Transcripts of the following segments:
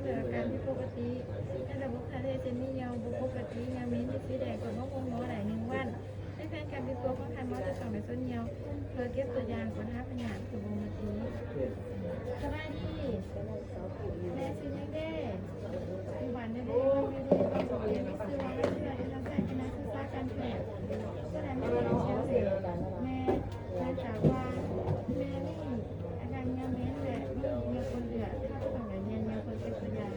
ຫຼືອາການຜິດປົກກະຕິໃນລະບົບຖ່າຍເລືອດ ເຊັ່ນມີຍ່ຽວບໍ່ປົກກະຕິ, ຍ່ຽວເໝັນ, ມີສີແດງ, ກວດຫົວໂພງໝໍໄດ້ໜຶ່ງວັນ. ໃນແຜນການບິດຕົວຂອງທ່ານ ໝໍຈະຕ້ອງໄດ້ສົນຍ່ຽວເພື່ອເກັບຕົວຢ່າງກວດຫາພະຍາດທີ່ບໍ່ປົກກະຕິ. ສະບາຍດີ ແມ່ຊື່ຫຍັງເດ? ຢູ່ບ້ານເດ ຢູ່ເດ ມີຊື່ວ່າ ແມ່ເຊື່ອ ເປັນນັກສຶກສາການແພດ. ສະແດງວ່າແມ່ເຊື່ອ ແມ່ ເນື່ອງຈາກວ່າແມ່ມີອາການຍ່ຽວເໝັນ ແລະ ມີຍ່ຽວປົນເລືອດ, ເຮົາຈະຕ້ອງໄດ້ແມ່ນຍ່ຽວເພື່ອເກັບຕົວຢ່າງ.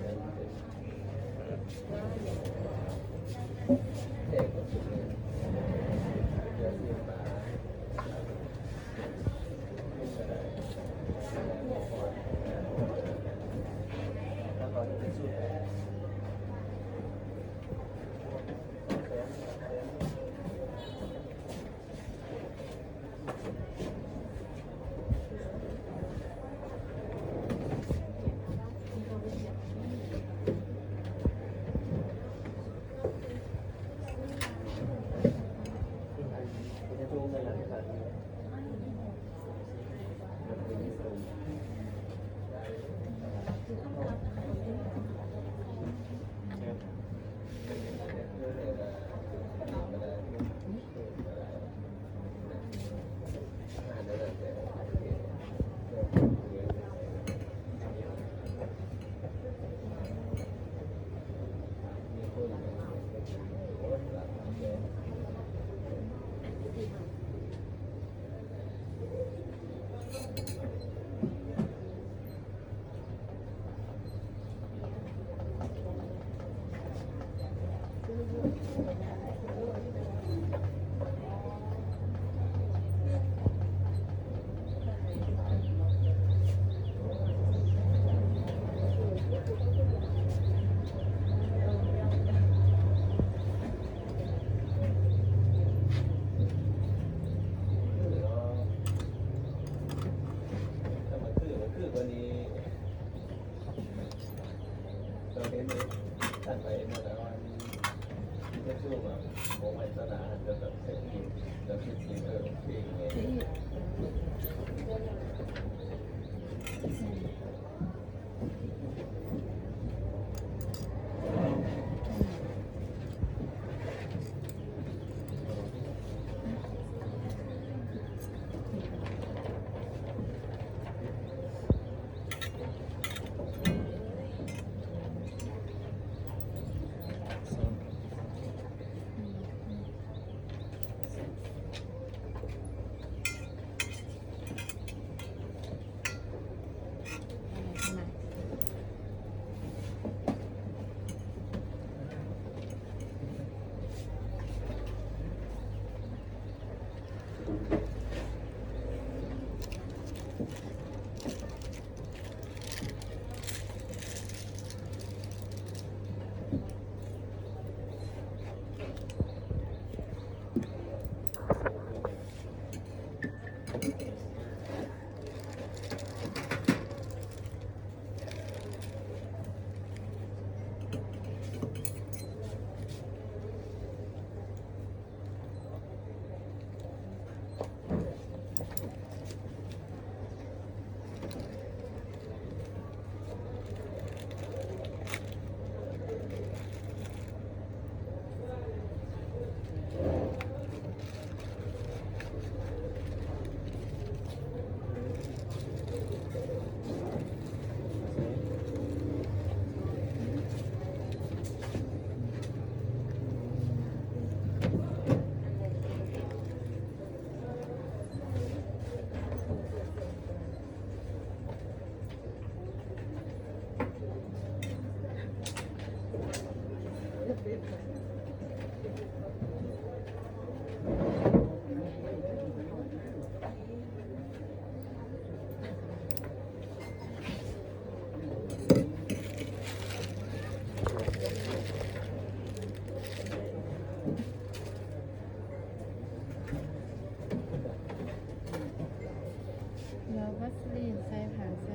ເຫຼືອວັດສະລີນໃສ່ຜ້າແຊ.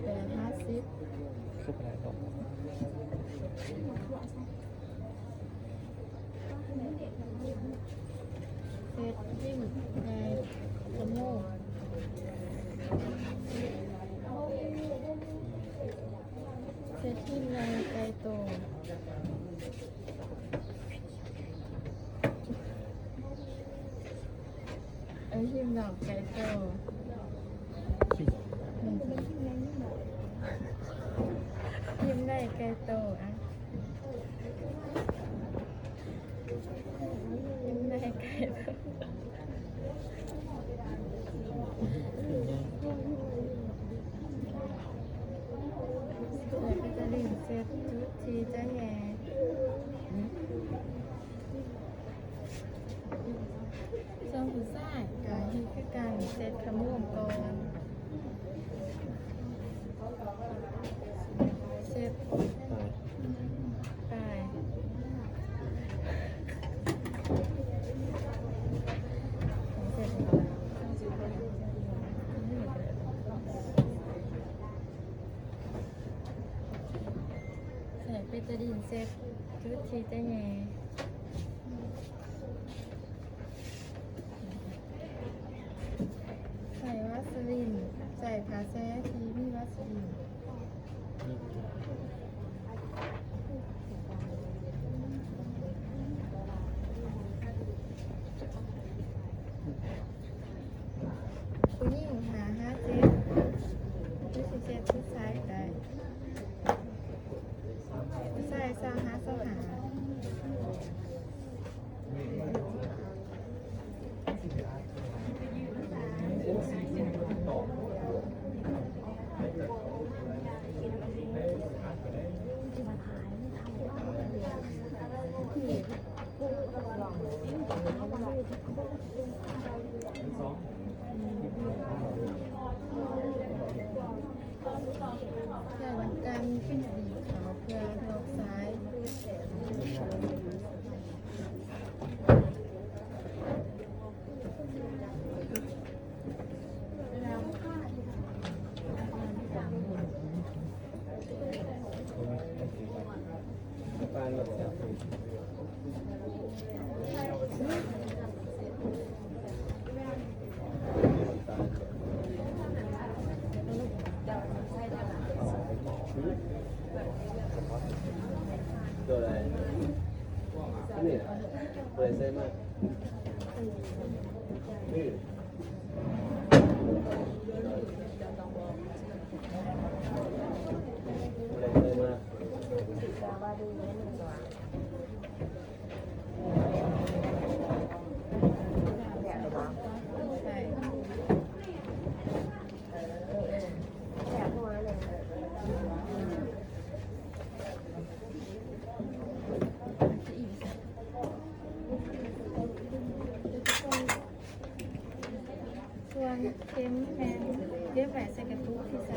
ແປດຫ້າສິບ ຄືບໍ່ໄດ້ດອກ. ເຊັດປີ້ງໄກ່ຂະໂມງ ເຊັດປີ້ງໄກ່ໄກ່ໂຕ ເອີ ຫິ້ງນອກໄກ່ໂຕ ຫິ້ງໃນໄກ່ໂຕ ອ່ະ ຫິ້ງໃນໄກ່ໂຕ ແລ້ວກໍຈະຫຼິ້ນເຊັດຈຸດທີ່ຈະແຍ່. ສ່ວນຜູ້ຊາຍກໍເຮັດຄືກັນ ເຊັດຂະໂມງກ່ອນ ເຊັດປາຍ ເຊັດ ແລ້ວກໍຈະຫຼິ້ນເຊັດຈຸດທີ່ຈະແຍ່. ໃສ່ວາສະລີນ ໃສ່ຜ້າແຊທີ່ມີວາສະລີນ. ຜູ້ຍິງຫ້າຫາເຈັດ ຫຼືຊິເຈັດ ຜູ້ຊາຍກໍໄດ້ ຜູ້ຊາຍຊາວຫ້າ ຊາວຫ້າ. ໃຊ້ວັນຈັນ ເປັນດີເຂົ້າເພື່ອຕອກສາຍ. ເ ໃສ່ມາ ນີ້ ໃສ່ມາ. ສ່ວນເຄັມແມ່ນເກັບໄວ້ໃສ່ກະຕຸກທີ່ໃສ່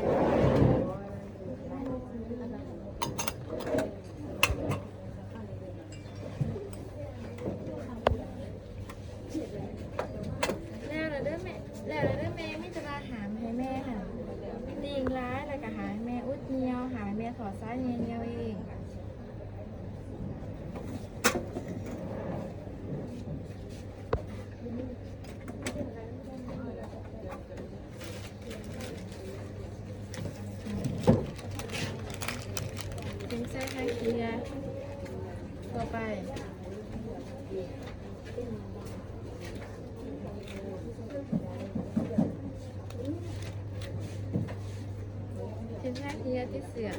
ແລ້ວລະເດີແມ່ ແລ້ວລະເດີແມ່ ມີແຕ່ວ່າຫ້າມໃຫ້ແມ່ຫັ້ນຕີງຫຼາຍ ແລ້ວກະໃຫ້ແມ່ອຸດຍ່ຽວ ໃຫ້ແມ່ທອດສາຍໃຫຍ່ຍ່ຽວເອງ. ເປັນໃສ່ຫາເກືອ ຕໍ່ໄປ ເປັນຫາເກືອຕິດເຊື້ອ.